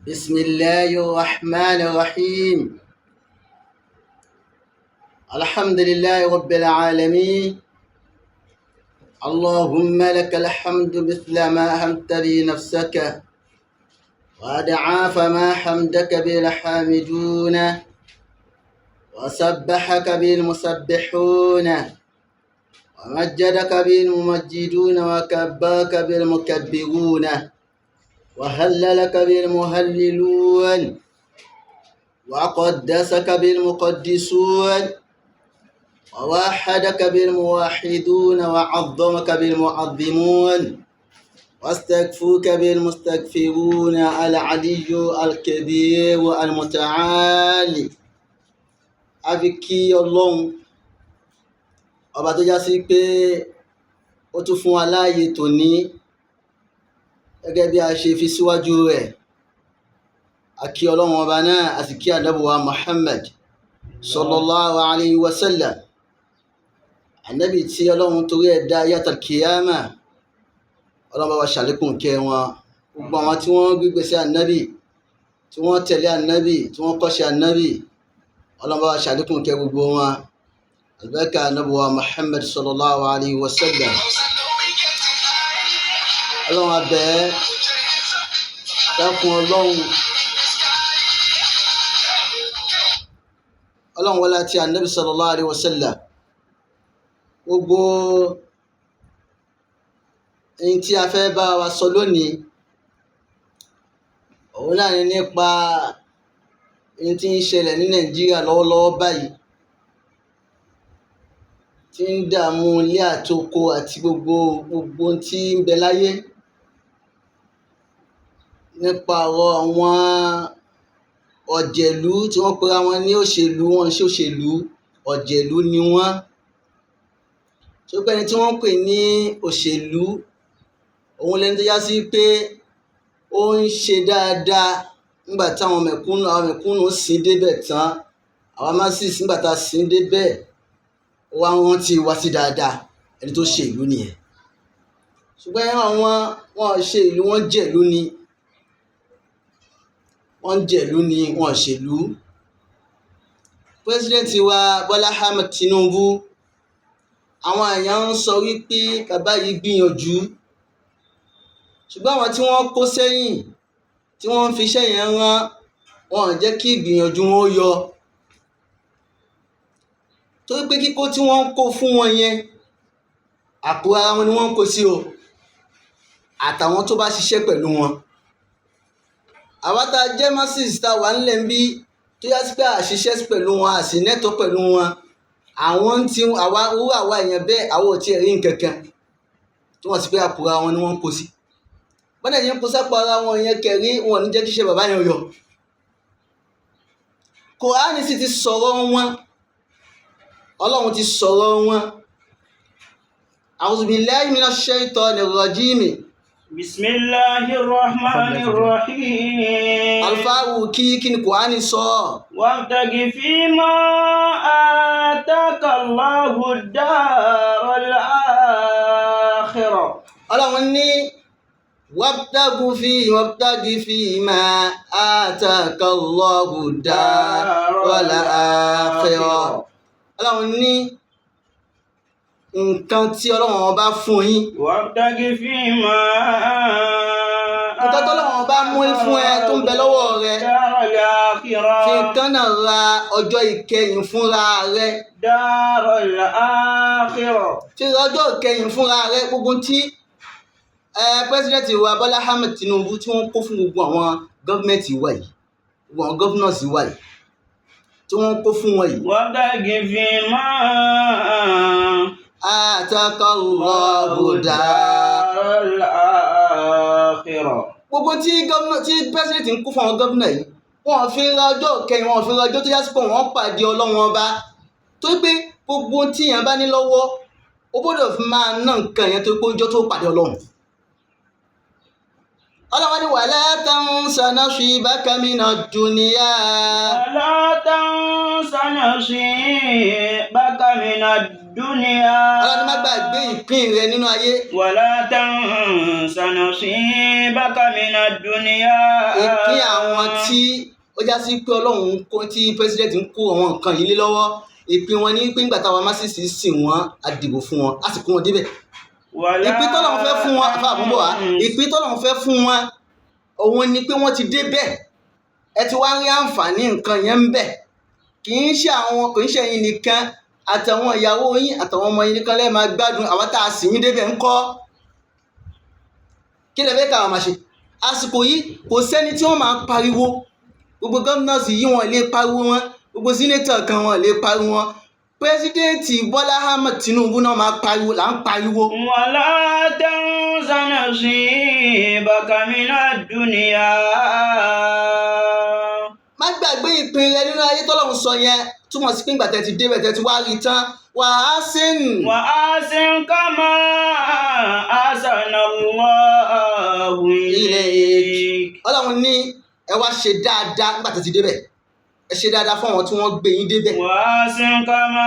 بسم الله الرحمن الرحيم. الحمد لله رب العالمين. اللهم لك الحمد مثل ما حمدت به نفسك، وأدعاف ما حمدك به الحامدون، وسبحك به المسبحون، ومجدك به الممجدون، وكبرك به المكبرون، وهللك به المهللون، وقدسك به المقدسون، ووحدك بالموحدون، وعظمك بالمعظمون، واستكفوك بالمستكفرون، العلي الكبير المتعالي. A fi kí Ọlọ́run ọba tó já sí pé ó tún fún wa láàyè tòní gẹ́gẹ́ bí a ṣe fi síwájú rẹ̀. A kí Ọlọ́run ọba náà, a sì kí Ànábì wa Muhammad sallallahu alayhi wa sallam, ànábì tí Ọlọ́run torí ẹ̀ dá yàtọ̀ kìyàmà. Ọlọ́run bá wa ṣàlékún kẹ́ wọn, gbogbo àwọn tí wọ́n gbígbé sí ànábì, tí wọ́n tẹ̀lé ànábì, tí wọ́n kọ́ṣe ànábì, Ọlọ́run bá wa ṣàlékún kẹ́ gbogbo wọn. Àlùbáríkà ànábì wa Muhammad sallallahu alayhi wa sallam. Ọlọ́run abẹ́ dákun, Ọlọ́run, Ọlọ́run wọlé àti ànábì sallallahu alayhi wa sallam, gbogbo ẹni tí a fẹ́ bá wa sọ lónìí, òun náà ni nípa ẹni tí ń ṣẹlẹ̀ ní Nàìjíríà lọ́wọ́lọ́wọ́ báyìí, tí ń dààmú ilé àtoko àti gbogbo gbogbo tí ń bẹ láyé, nípa ọ̀rọ̀ àwọn ọ̀jẹ̀lú tí wọ́n pera wọn ní òṣèlú. Wọn ṣe òṣèlú, ọ̀jẹ̀lú ni wọ́n. Tó pé ẹni tí wọ́n ń pè ní òṣèlú, òun lẹni tó já sí pé ó ń ṣe dáadáa nígbà táwọn mẹ̀kúnnù, àwọn mẹ̀kúnnù sìn débẹ̀ tán, àwọn masses, nígbà tá a sìn débẹ̀, ó wá rántí wá sí dáadáa. Ẹni tó ṣe ìlú nìyẹn. Ṣùgbọ́n àwọn wọn ṣe ìlú, wọ́n jẹ̀lú ni. Wọ́n jẹ̀lú ni, wọ́n ṣèlú. President wa Bọ́lá Ahmed Tinubu, àwọn èèyàn ń sọ wípé bàbá yìí gbìyànjú, ṣùgbọ́n àwọn tí wọ́n kó sẹ́yìn, tí wọ́n ń fi iṣẹ́ yẹn rán wọn, ò jẹ́ kí ìgbìyànjú wọn ó yọ, torí pé kíkó tí wọ́n ń kó fún wọn yẹn, àpò ara wọn ni wọ́n ń kó sí o, àtàwọn tó bá ṣiṣẹ́ pẹ̀lú wọn. Àwa tá a jẹ́ masses, tá a wà nílẹ̀ ń bí, tó yá sí pé àṣiṣẹ́ pẹ̀lú wọn, àṣìnẹ́tọ̀ pẹ̀lú wọn, àwọn tí àwa wúrà àwa èèyàn bẹ́ẹ̀, àwọn ò tiẹ̀ rí nǹkan kan tí wọ́n sì pé àpò ara wọn ni wọ́n ń kó sí. Bọ́dẹ̀ yẹn ń kó sápò ara wọn yẹn kẹrí, wọn ò ní jẹ́ kí iṣẹ́ bàbá yẹn yọ. Kùránì sì ti sọ̀rọ̀ wọn, Ọlọ́run ti sọ̀rọ̀ wọn. A'udhu billahi minash shaitanir rajim. بسم الله الرحمن الرحيم. Alfáwù kí ni Kùránì sọ? وابتغ فيما آتاك الله الدار الآخرة. Ọlọ́run ní wabtaghi fima ataka Allahu daral akhirah. Ọlọ́run ní nǹkan tí Ọlọ́run ọba fún yín, وابتغ فيما nǹkan tọ́lọ́run ọba mú fún ẹ tó ń bẹ lọ́wọ́ rẹ, الدار الآخرة. fi nǹkan náà ra ọjọ́ ìkẹyìn fúnra rẹ. دار الآخرة. Fi ra ọjọ́ ìkẹyìn fúnra rẹ. Gbogbo tí ẹ president wa Bọ́lá Ahmed Tinubu tí wọ́n kó fún gbogbo àwọn gọ́ọ̀mẹ̀ntì wa yìí, gbogbo àwọn governors wa yìí, tí wọ́n kó fún wọn yìí. وابتغ فيما Ataka Allahu dar. الدار الآخرة. Gbogbo tí gómìnà, tí president ń kó fún àwọn gómìnà yìí, wọ́n fi ra ọjọ́ kẹyìn, wọ́n fi ra ọjọ́ tó yá sí pé wọ́n pàdé Ọlọ́run ọba, tó pé gbogbo tí yẹn bá ní lọ́wọ́, ó gbọ́dọ̀ fi máa ná nǹkan yẹn, tó pé ọjọ́ tó pàdé Ọlọ́run. Ọlọ́run ní wala tansa nasibaka mina dunya. ولا تنس نصيبك من الدنيا. Ọlọ́run ní má gbàgbé ìpín rẹ nínú ayé. ولا تنس نصيبك من الدنيا. Ìpín àwọn tí ó já sí pé Ọlọ́run ń kó, tí president ń kó àwọn nǹkan yìí lé lọ́wọ́, ìpín wọn ní pé nígbà táwa masisi sìn wọ́n, a dìbò fún wọn, a sì kó wọn débẹ̀. ولا Ìpín tọ́lọ́run fẹ́ fún wọn, àfa àbúbọ̀ wá, ìpín tọ́lọ́run fẹ́ fún wọn òun ni pé wọ́n ti débẹ̀, ẹ ti wá rí àǹfààní nǹkan yẹn ń bẹ̀. Kì í ṣe àwọn, kì í ṣe ẹ̀yin nìkan àtàwọn ìyàwó yín àtàwọn ọmọ yín nìkan lẹ́ẹ̀ máa gbádùn. Àwọn tá a sì yín débẹ̀ ń kọ́, kí lè fẹ́ káwọn máa ṣe àsìkò yìí? Kò sẹ́ni tí wọ́n máa pariwo. Gbogbo governors yìí, wọ́n lè pariwo wọn, gbogbo senator kan, wọ́n lè pariwo wọn. President Bọ́lá Ahmed Tinubu náà máa pariwo là ń pariwo. ولا تنس نصيبك من الدنيا. Má gbàgbé ìpín rẹ nínú ayé tọ́lọ́run sọ yẹn túmọ̀ sí pé ìgbà tẹ́ ti débẹ̀, tẹ́ ti wá rí tán, wàhásìn. وأحسن كما أحسن الله إليك. Ọlọ́run ní ẹ wá ṣe dáadáa nígbà tẹ́ ti débẹ̀, ẹ ṣe dáadáa fún àwọn tí wọ́n gbé yín débẹ̀. وأحسن كما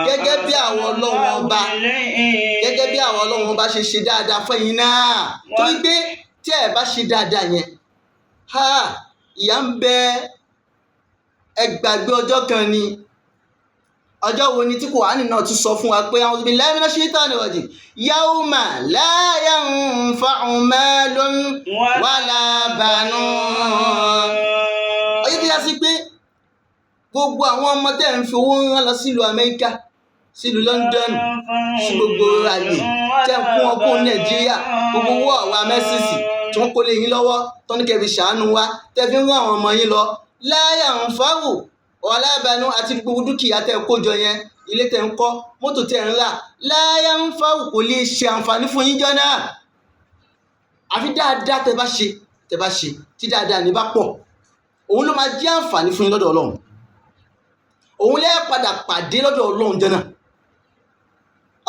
Gẹ́gẹ́ bí àwọn Ọlọ́run ọba, إليك. gẹ́gẹ́ bí àwọn Ọlọ́run ọba ṣe ṣe dáadáa fún yín náà, torí pé tí ẹ bá ṣe dáadáa yẹn, ha, ìyà ń bẹ. Ẹ gbàgbé ọjọ́ kan ni. Ọjọ́ wo ni tí Kùránì náà tún sọ fún wa pé a'udhu billahi minash shaitani rajim, yawma la yanfa'u malun wala banun. Ọjọ́ tó yá sí pé gbogbo àwọn ọmọ tẹ́ ń fi owó rán lọ sílùú Amẹ́ríkà, sílùú London, sí gbogbo àyè tẹ́ ń kún ọkùn Nàìjíríà, gbogbo owó àwa mẹ́sìsì tí wọ́n kó lé yín lọ́wọ́ tó ní kẹ́ fi ṣàánú wa, tẹ́ fi ń rán àwọn ọmọ yín lọ, la yanfa'u wala banun, àti gbogbo dúkìá tẹ́ kó jọ yẹn, ilé tẹ́ ń kọ́, mọ́tò tẹ́ ń rà, la yanfa'u, kò lè ṣe àǹfààní fún yín jọ náà, àfi dáadáa tẹ́ bá ṣe. Tẹ́ bá ṣe tí dáadáa ní bá pọ̀, òun ló máa jẹ́ àǹfààní fún yín lọ́dọ̀ Ọlọ́run, òun lẹ́ẹ̀ padà pàdé lọ́dọ̀ Ọlọ́run jọ náà.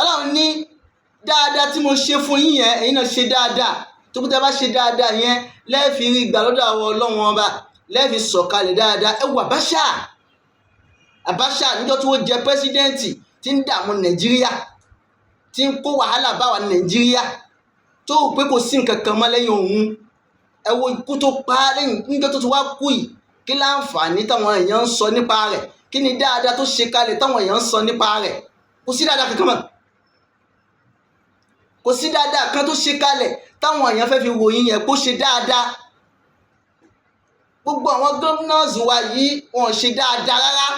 Ọlọ́run ní dáadáa tí mo ṣe fún yín yẹn, ẹ̀yin náà ṣe dáadáa. Tó kú tẹ́ bá ṣe dáadáa yẹn, lẹ́ẹ̀fi rí gbà lọ́dọ̀ àwọn Ọlọ́run ọba, lẹ́ẹ̀fi sọ̀kalẹ̀ dáadáa. Ẹ wò Abacha. Abacha níjọ́ tí wọ́n jẹ president, tí ń dààmú Nàìjíríà, tí ń kó wàhálà bá wa Nàìjíríà, tó rò pé kò sí nǹkan kan mọ́ lẹ́yìn òun, ẹ wo ikú tó pa á lẹ́yìn. Níjọ́ tó ti wá kú yìí, kí láǹfààní táwọn èèyàn ń sọ nípa rẹ̀? Kí ni dáadáa tó ṣe kalẹ̀ táwọn èèyàn ń sọ nípa rẹ̀? Kò sí dáadáa kankan mọ́. Kò sí dáadáa kan tó ṣe kalẹ̀ táwọn èèyàn fẹ́ fi ròyìn yẹn kó ṣe dáadáa. Gbogbo àwọn governors wa yìí, wọn ò ṣe dáadáa rárá.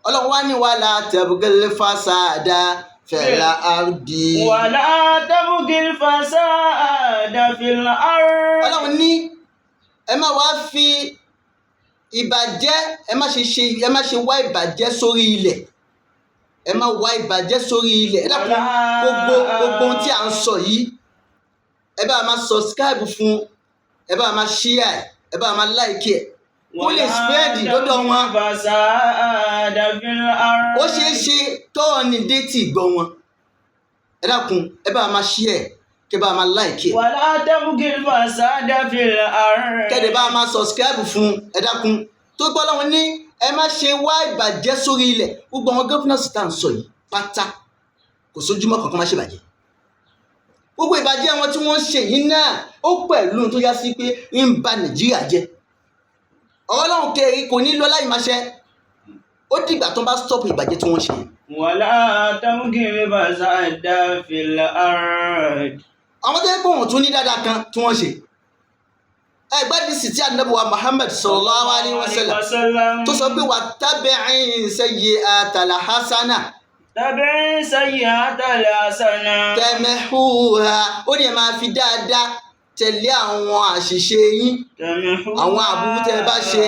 Ọlọ́run wá ní wala tabghil fasada fil ardi. ولا تبغ الفساد في الأرض. Ọlọ́run ní ẹ má wá fi ìbàjẹ́, ẹ má ṣe ṣe, ẹ má ṣe wá ìbàjẹ́ sórí ilẹ̀, ẹ má wá ìbàjẹ́ sórí ilẹ̀. Ẹ dákun, gbogbo ohun tí à ń sọ yìí, ẹ bá máa subscribe fún, ẹ bá máa share, ẹ bá máa like ẹ, kó lè spread dọ́dọ̀ wọn. فساد في الأرض. Ó ṣeé ṣe tọ́ọ̀ ní déètì gbọ́ wọn. Ẹ dákun, ẹ bá máa share, kẹ bá máa like ẹ. ولا تبغ الفساد في الأرض. Kẹ́dẹ̀ bá máa subscribe fún. Ẹ dákun, tó gbọ́ lọ́wọ́ ní ẹ má ṣe wá ìbàjẹ́ sórí ilẹ̀. Gbogbo àwọn governors tá à ń sọ yìí pátá, kò sójúmọ́ kankan má ṣe bàjẹ́. Gbogbo ìbàjẹ́ wọn tí wọ́n ń ṣe yìí náà, ó pẹ̀lú tó yá sí pé ń ba Nàìjíríà jẹ́. Ọ̀rọ̀ Ọlọ́run kẹrin kò ní lọ láì máa ṣẹ. Ó dìgbà tó ń bá stop ìbàjẹ́ tí wọ́n ṣe. ولا تبغ الفساد في الأرض. Àwọn tó yẹ pé wọn tún ní dáadáa kan tí wọ́n ṣe, ẹgbẹ́ dísì tí Ànábì wa Muhammad sallallahu alaihi wasallam tó sọ pé wattabi'i sayyi'atal hasana. تبع سيئة الحسنة. Tamhuha, ó ní ẹ máa fi dáadáa tẹ̀lé àwọn àṣìṣe yín. تمحوها. Àwọn àbúrú tẹ́ ẹ bá ṣe,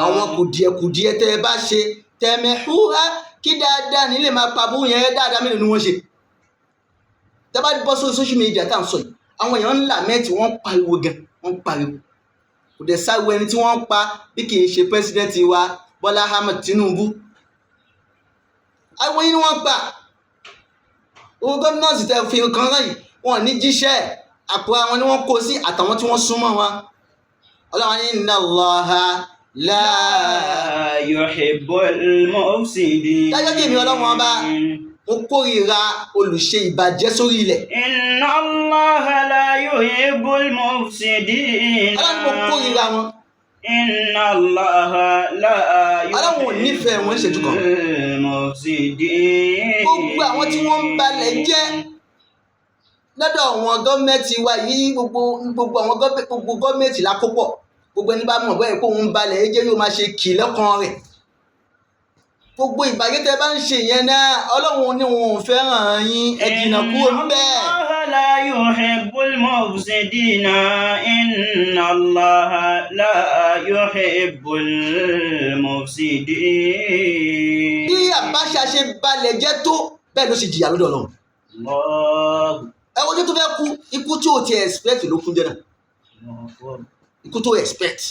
àwọn kùdìẹ̀kùdìẹ̀ tẹ́ ẹ bá ṣe, tamhuha, kí dáadáa nílé máa pa bóun yẹn. Dáadáa mélòó ni wọ́n ṣe? Tẹ́ bá bọ́ sórí social media tá à ń sọ yìí, àwọn èèyàn ń lament, wọ́n ń pariwo gan, wọ́n ń pariwo. Kò dẹ̀ sáwo ẹni tí wọ́n ń pa bí kì í ṣe president wa Bọ́lá Ahmed Tinubu. Àwọn yìí ni wọ́n pa owó gómìnà tẹ fi kan rán yìí, wọn ò ní jíṣẹ́. Àpò àwọn ni wọ́n kó sí àtàwọn tí wọ́n súnmọ́ wọn. Ọlọ́run ní inna Allaha la La yuhibbul mufsidin. Dájọ́ èmi Ọlọ́run ọba, mo kórìíra olùṣe ìbàjẹ́ sórí ilẹ̀. Inna Allaha la yuhibbul mufsidin. Ọlọ́run mo kórìíra wọn. Inna Allaha la Ọlọ́run ò nífẹ̀ẹ́ wọn níṣẹ́jú kan. yuhibbul mufsidin. Gbogbo àwọn tí wọ́n ń balẹ̀ jẹ́ lọ́dọ̀ àwọn gọ́ọ̀mẹ̀ntì wa yìí, gbogbo gbogbo àwọn gbogbo gọ́ọ̀mẹ̀ntì lákòpọ̀, gbogbo ẹni bá mọ̀ bẹ́ẹ̀ kó ń balẹ̀ jẹ́ yóò máa ṣe kì lọ́kàn rẹ̀. Gbogbo ìbàjẹ́ tẹ́ bá ń ṣe yẹn náà, Ọlọ́run ní wọn ò fẹ́ràn yín, ẹ jìnnà kúrò ńbẹ̀. Inna Allaha la yuhibbul mufsidina. Inna Allaha la yuhibbul mufsidin. Bí Abacha ṣe balẹ̀ jẹ́ tó bẹ́ẹ̀ ló ṣe jìyà lọ́dọ̀ Ọlọ́run. Allahu Ẹ wojú tó fẹ́ kú, ikú tí ò ti expect ló kún jẹ́ náà, Akbar. ikú tó expect.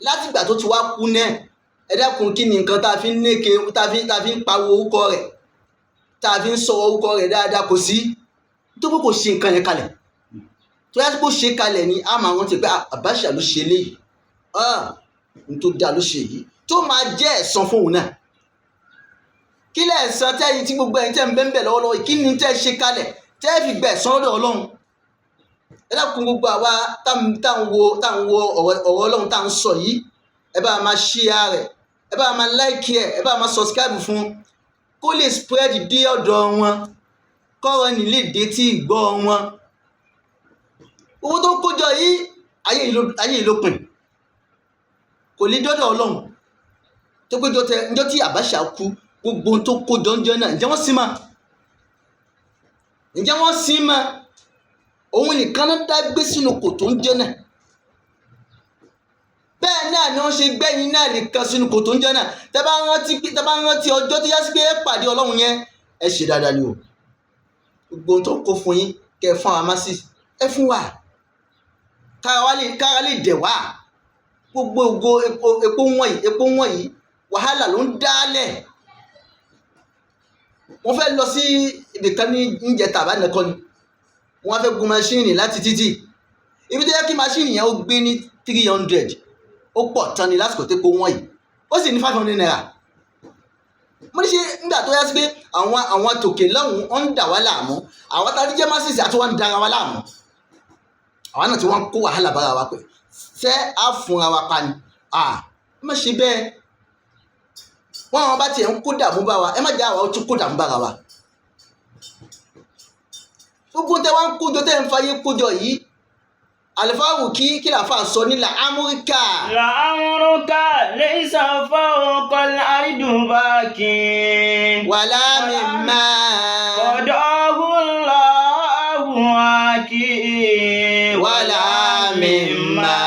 Látìgbà tó ti wá kú náà, ẹ dákun, kí ni nǹkan tá a fi ń néke, tá a fi ń pariwo orúkọ rẹ̀, tá a fi ń sọ orúkọ rẹ̀ dáadáa? Kò sí tó pé kò ṣe nǹkan yẹn kalẹ̀. Tó yá kó ṣe kalẹ̀ ni a máa rántí pé, "Ah, Abacha ló ṣe eléyìí, ah, n tó dáa ló ṣe yìí," tó máa jẹ́ ẹ̀san fóun náà. Kí lẹ̀san tẹ́yìn tí gbogbo ẹ̀yin tẹ́ ń bẹ́ẹ̀ lọ́wọ́lọ́wọ́ yìí, kí ni tẹ́ ṣe kalẹ̀ tẹ́ fi gbẹ̀san lọ́dọ̀ Ọlọ́run? Ẹ dákun, gbogbo àwa tá ń wo ọ̀rọ̀ Ọlọ́run tá ń sọ yìí, ẹ bá máa share rẹ̀, ẹ bá máa like ẹ, ẹ bá máa subscribe fún kó lè spread dé ọ̀dọ̀ wọn, kọ́rọ̀ ní lè dé tí ìgbọ́ wọn. Owó tó kójọ yìí, ayé yìí ló pin, kò lè dọ́dọ̀ Ọlọ́run. Tó péjọ tẹ njọ́ tí Abacha kú, gbogbo ohun tó kójọ ń jẹ náà, ǹjẹ́ wọ́n sì máa, ǹjẹ́ wọ́n sì máa òun nìkan náà dá gbé sínú kòtò ń jẹ náà? Bẹ́ẹ̀ náà ni wọ́n ṣe gbẹ̀yìn náà nìkan sínú kòtò ń jẹ náà. Tẹ́ bá rántí ọjọ́ tó yá sí pé ẹ pàdé Ọlọ́run yẹn, ẹ ṣe dáadáa ni o. Gbogbo ohun tó kó fún yín, kẹ́ ẹ fún àwọn masses, ẹ fún wa kára lè dẹ̀ wá. Gbogbo ògo epo wọ̀nyí, wàhálà ló ń dálẹ̀. Wọ́n fẹ́ lọ sí ibìkan ní níjẹta àbánẹ́kọ́ ni wọ́n fẹ́ gun maṣíìnì láti títì. Ibi tó yẹ kí maṣíìnì yẹn ó gbé ní 300, ó pọ̀ tán ni lásìkò tó kó wọ́n yìí, ó sì ní ₦500. Mo ní ṣe nígbà tó yá sí pé àwọn tòkè lọ́hùn-ún wọ́n ń dà wá láàmú, àwọn tá a ti jẹ́ masses àti wọ́n ń dara wá láàmú, àwọn náà tí wọ́n ń kó wàhálà bára wa pé ṣé á fúnra wa pa ni? Ẹ má ṣe bẹ́ẹ̀. Wọ́n àwọn bá tiẹ̀ ń kó dààmú bá wa, ẹ má jẹ́ àwa ó tún kó dààmú bára wa. Gbogbo tẹ wá ń kójọ, tẹ ń fayé kójọ yìí, àlùfáàwù kí làáfà sọ nílà Amúríkà. لعمرك ليس فوق الأرض باكي ولا مما قضاه الله واكي ولا مما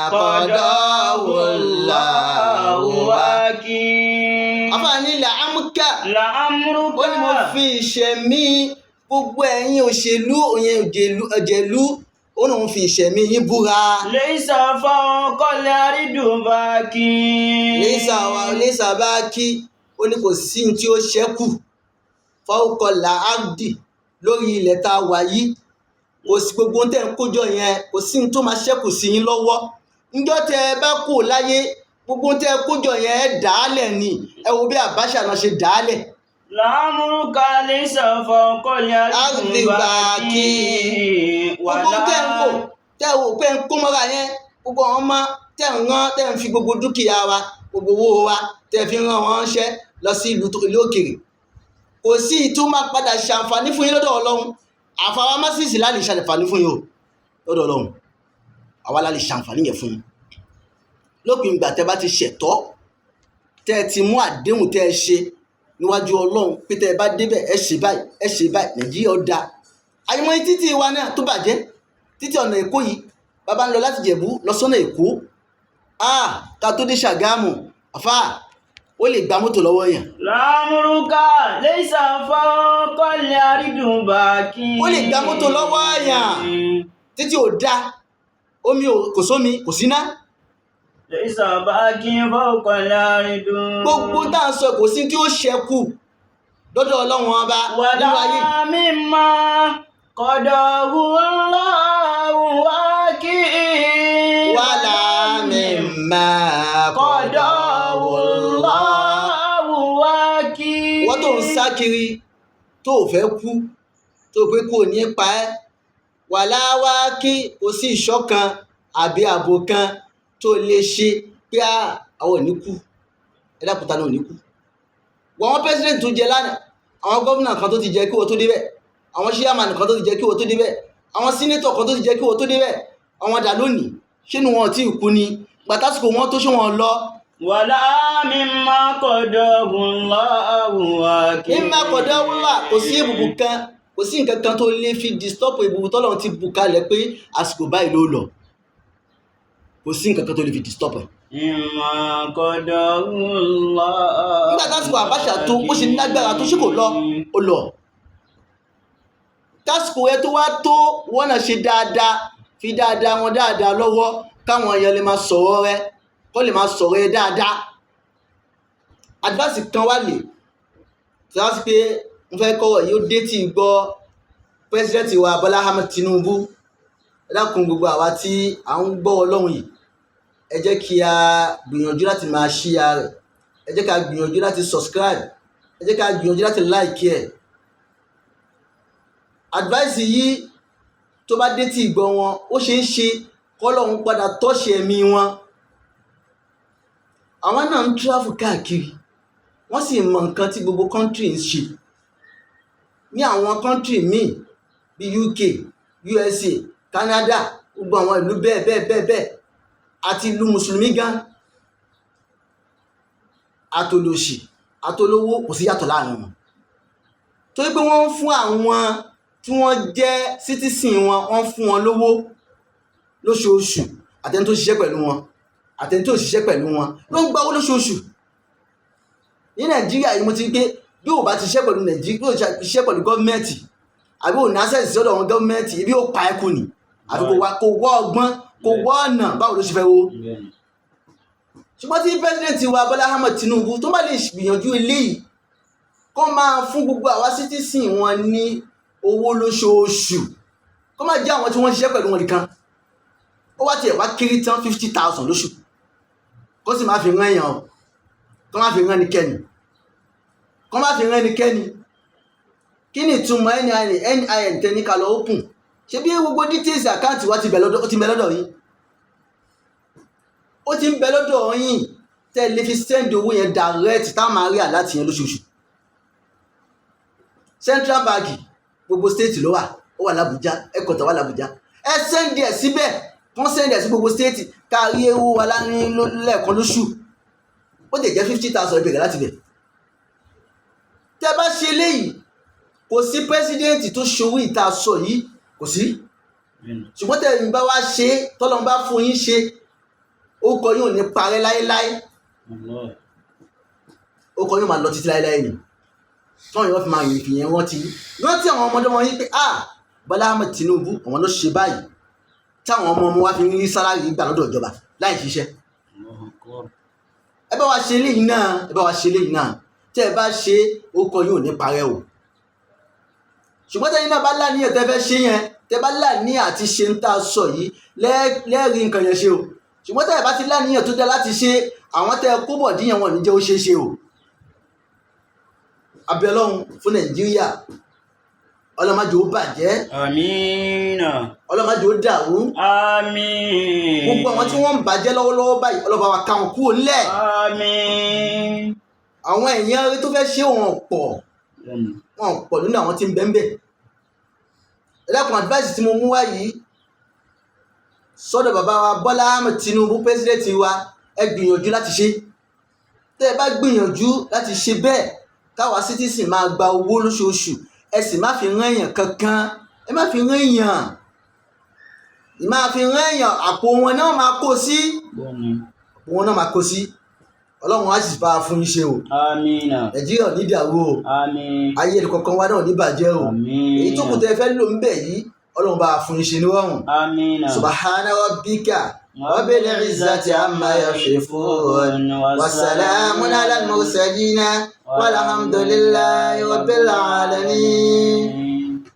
قضاه الله واكي. Àfààní لعمرك لعمرك ó ní mo fi ìṣẹ̀mí gbogbo ẹ̀yin òṣèlú òyìn òjèlú, ó ní òun fi ìṣẹ̀mí yín búra. ليس فوق الأرض باكي ليس باقي, ó ní kò sí ní tí ó ṣẹ́kù فوق الأرض lórí ilẹ̀ tá a wà yìí. Kò sí gbogbo ohun tẹ́ ń kójọ yẹn, kò sí ní tó máa ṣẹ́kù sí yín lọ́wọ́ níjọ́ tẹ́ ẹ bá kú láyé. Gbogbo ohun tẹ́ ẹ kójọ yẹn, ẹ dàálẹ̀ ni. Ẹ wo bí Abacha náà ṣe dàálẹ̀. لعمرك ليس فوق الأرض باكي Gbogbo tẹ́ ń wò, tẹ́ wò pé ń kó mọ́ra yẹn, gbogbo àwọn ọmọ tẹ́ ń rán, tẹ́ ń fi gbogbo dúkìá wa, gbogbo owó wa tẹ́ fi rán wọn ṣẹ́ lọ sí ìlú òkèèrè, kò sí ìtú máa padà ṣàǹfààní fún yín lọ́dọ̀ Ọlọ́run. Àfàwọn masses láti ṣàǹfààní fún yín o lọ́dọ̀ Ọlọ́run. Àwa la lè ṣàǹfààní yẹn fún yín lópin ìgbà tẹ́ bá ti ṣẹ̀tọ́, tẹ́ ẹ ti mú àdéhùn tẹ́ ẹ ṣe níwájú Ọlọ́run pé tẹ́ ẹ bá débẹ̀, ẹ ṣe báyìí, ẹ ṣe báyìí, Nàìjíríà ó dáa. Àyìnbó títì wa náà tó bàjẹ́, títì ọ̀nà Èkó yìí, bàbá ń lọ láti Jẹ̀bú lọ sọ́nà Èkó, ah, ká tó dé Ṣàgámù, àfà, ó lè gba mọ́tò lọ́wọ́ yẹn. لعمرك ليس فوق الأرض باكي Ó lè gba mọ́tò lọ́wọ́ yẹn. Títì ò da, omi ò, kò sómi, kò síná. ليس باكي فوق الأرض Gbogbo tá à ń sọ, kò sí tí ó ṣẹ́kù lọ́dọ̀ Ọlọ́run Ọba nínú ayé. ولا مما قضاه الله واكي. ولا Mimma Qadahu Allahu waqi. Wọ́n tó ń sá kiri tó ò fẹ́ kú, tó pé kò ní pa ẹ́, wala waqi, kò sí ìṣọ́ kan àbí ààbò kan tó lè ṣe pé àwọn ò ní kú. Ẹ dákun, ta ni ò ní kú? Wọ́n àwọn president tó jẹ lánàá, àwọn gómìnà kan tó ti jẹ kí wọ́n tó débẹ̀, àwọn chairman kan tó ti jẹ kí wọ́n tó débẹ̀, àwọn senator kan tó ti jẹ kí wọ́n tó débẹ̀, àwọn dà lónìí? Ṣé ni wọn ò tí ì kú ni? Gbàtásìkò wọn tó, ṣé wọn lọ? Wala mimma qadahu Allahu waqi. Mimma qadahu Allah, kò sí ìbùbù kan, kò sí nǹkan kan tó lè fi disturb ìbùbù tọ́lọ́run ti bù kalẹ̀ pé àsìkò báyìí ló lọ. Kò sí nǹkan kan tó lè fi disturb ẹ̀. Mimma qadahu Allahu. Nígbà tásìkò Abacha tó, ó ṣe lágbára tó, ṣe kò lọ? Ó lọ. Tásìkò ẹ tó wá tó, wọ́n náà ṣe dáadáa, fi dáadáa wọn dáadáa lọ́wọ́, káwọn èèyàn lè máa sọ̀rọ̀ rẹ, kó lè máa sọ̀rọ̀ ẹ dáadáa. Advice kan wà lè tí wọ́n sì pé n fẹ́ kọ́rọ̀ yìí ó dé tí gbọ́ president wa Bọ́lá Ahmed Tinubu. Ẹ dákun, gbogbo àwa tí à ń gbọ́ Ọlọ́run yìí, ẹ jẹ́ kí a gbìyànjú láti máa share rẹ̀, ẹ jẹ́ ká gbìyànjú láti subscribe, ẹ jẹ́ ká gbìyànjú láti like ẹ̀. Advice yìí tó bá dé tí ìgbọ́ wọn, ó ṣeé ṣe kọ́lọ́run padà tọ́ṣe ẹ̀mí wọn. Àwọn náà ń travel káàkiri, wọ́n sì mọ nǹkan tí gbogbo country ń ṣe. Ní àwọn country míì bíi UK, USA, Canada, gbogbo àwọn ìlú bẹ́ẹ̀ bẹ́ẹ̀ bẹ́ẹ̀ bẹ́ẹ̀, àti ìlú mùsùlùmí gan, àtòlòṣì àtolówó, kò sí yàtọ̀ láàrin wọn, torí pé wọ́n ń fún àwọn tí wọ́n jẹ́ citizen wọn, wọ́n ń fún wọn lówó lóṣooṣù. Àtẹni tó ṣiṣẹ́ pẹ̀lú wọn, àtẹni tó ṣiṣẹ́ pẹ̀lú wọn ló ń gba owó lóṣooṣù. Ní Nàìjíríà yìí, mo ti rí pé bí ò bá ti ṣiṣẹ́ pẹ̀lú Nàìjíríà, bí ò ṣiṣẹ́ pẹ̀lú gọ́ọ̀mẹ̀ntì, àbí ò ní access sí ọ̀dọ̀ àwọn gọ́ọ̀mẹ̀ntì, ibi ó pa ẹ́ kú ni, àfi kó wá ọgbọ́n, kó wá ọ̀nà báwo ló ṣe fẹ́ wo. Ṣùgbọ́n tí president wa Bọ́lá Ahmed Tinubu tó bá lè gbìyànjú eléyìí, kó máa fún gbogbo àwa citizen wọn ní owó lóṣooṣù, kó má jẹ́ àwọn tí wọ́n ń ṣiṣẹ́ pẹ̀lú wọn nìkan, ó wá tiẹ̀ wá kéré tán 50,000 lóṣù, kó sì má fi rán èèyàn o, kó má fi rán ẹnikẹ́ni, kó má fi rán ẹnikẹ́ni. Kí ni ìtumọ̀ NIN, NIN tẹ́ ní ká lọ open? Ṣé bí gbogbo details account wa ti bẹ̀ lọ́dọ̀, ó ti ń bẹ lọ́dọ̀ yín, ó ti ń bẹ lọ́dọ̀ yín, tẹ́ ẹ lè fi send owó yẹn direct, tá a máa rí alert yẹn lóṣooṣù. Central Bank gbogbo state ló wà, ó wà l'Abuja, ẹ̀kọ́tà wà l'Abuja. Ẹ send ẹ̀ síbẹ̀, kán send ẹ̀ sí gbogbo state, ká rí owó wa láàrin lẹ́ẹ̀kan lóṣù. Ó lè jẹ́ 50,000, ìbẹ̀rẹ̀ láti bẹ̀. Tẹ́ bá ṣe eléyìí, kò sí president tó ṣòwò ìta sọ yìí, kò sí. Ṣùgbọ́n tẹ́ ẹ̀yin bá wá ṣe, tọ́lọ́run bá fún yín ṣe, orúkọ yóò ní parẹ́ láéláé, orúkọ yóò máa lọ títí láéláé ni, tọ́wọ́n yóò fi máa yìn fìyẹn rántí rántí àwọn ọmọdé wọn yín pé, ah, Bọ́lá Ahmed Tinubu, àwọn ló ṣe báyìí táwọn ọmọ ọmọ wa fi ń rí salary gbà lọ́dọ̀ ìjọba láì ṣiṣẹ́. Ẹ bá wa ṣe eléyìí náà, ẹ bá wa ṣe eléyìí náà. Tẹ́ ẹ bá ṣe, orúkọ yóò ní parẹ́ o. Ṣùgbọ́n tẹ́yìn náà bá láníyàn tẹ́ fẹ́ ṣe yẹn, tẹ́ bá láníyàn àti ṣe ń tá a sọ yìí, lẹ́ẹ̀rí nǹkan yẹn ṣe o. Ṣùgbọ́n tẹ́ ẹ bá ti láníyàn tó dá láti ṣe, àwọn tẹ́ ẹ kó bọ̀ díyàn wọn ò ní jẹ́ ó ṣeé ṣe o. Abẹ́ Ọlọ́run fún Nàìjíríà, ọlọ́mọdé ó bàjẹ́. Àmín. Ọlọ́mọdé ó dàrú. Àmín. Gbogbo àwọn tí wọ́n ń bàjẹ́ lọ́wọ́lọ́wọ́ báyìí, ọlọ́ba wa ká wọn kúrò nílẹ̀. Àmín. Àwọn èèyàn rí tó fẹ́ ṣe, wọn pọ̀, wọn pọ̀ nínú àwọn tí ń bẹ ń bẹ̀. Ẹ dákun, advice tí mo mú wá yìí sọ́dọ̀ bàbá wa Bọ́lá Ahmed Tinubu, president wa, ẹ gbìyànjú láti ṣe. Tẹ́ ẹ bá gbìyànjú láti ṣe bẹ́ẹ̀, káwa citizen máa gba owó lóṣooṣù, ẹ sì má fi rán èèyàn kankan, ẹ má fi rán èèyàn. Ìmáa fi rán èèyàn, àpò wọn náà máa kó sí, àpò wọn náà máa kó sí. Ọlọ́run á sì bá a fún yín ṣe o. Àmín. Nàìjíríà ò ní dàrú o. Àmín. Ayé ẹnì kọ̀ọ̀kan wa náà ò ní bàjẹ́ o. Àmín. Èyí tó kù tẹ́ ẹ fẹ́ lò ń bẹ̀ yìí, Ọlọ́run bá a fún yín ṣe ní rọrùn. Àmín. Subhana rabbika rabbil izzati amma yasifun wa salamun ala al-mursalina walhamdulillahi rabbil alamin.